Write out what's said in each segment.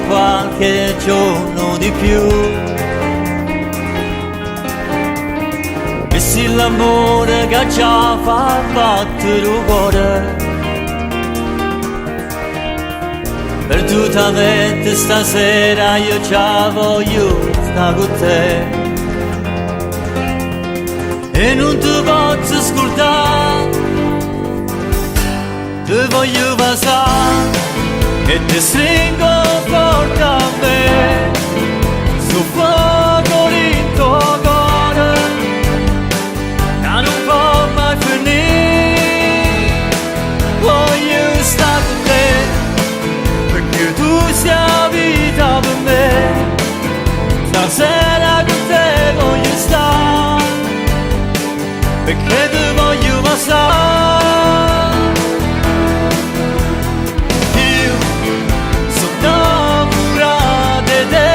qualche giorno di più. E se l'amore che già fa battere il cuore Perdutamente stasera io già voglio stare con te. E non ti posso scordare, ti voglio passare e ti stringo forte a me. Sto fuoco in tuo cuore, che non può mai finire. Voglio stare con te, perché tu sei la vita per me. Stasera con te voglio stare, perché ti voglio passare. Io sono innamorato di te.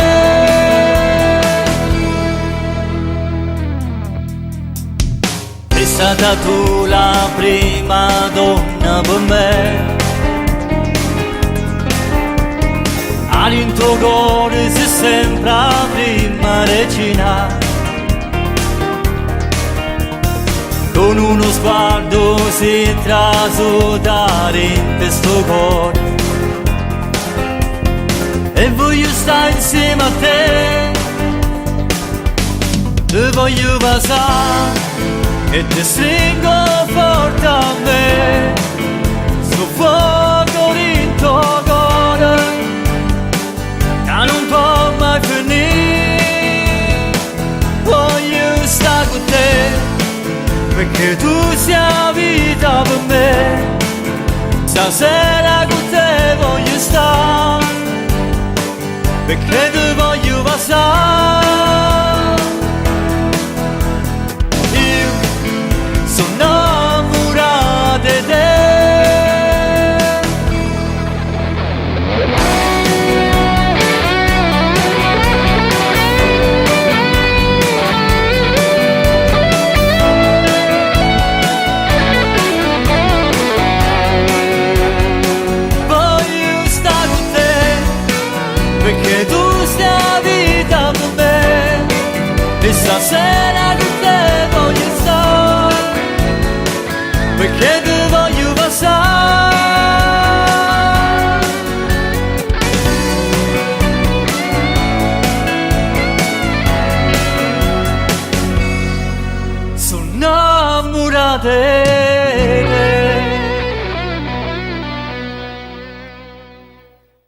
Sei stata tu la prima donna per me. In tuo cuore sei sempre la prima regina. Con uno sguardo si trasuda in questo cuore. E voglio stare insieme a te. Ti voglio passare e ti stringo forte a me. Sto fuoco in tuo cuore che non può mai finire. Voglio stare con te, perché tu sei la vita per me. Stasera con te voglio stare, perché ti voglio passare. Io sono innamorato di te. Voglio stare con te, perché tu sei la vita per me. E stasera con te voglio stare, perché ti voglio passare. Sono innamorato.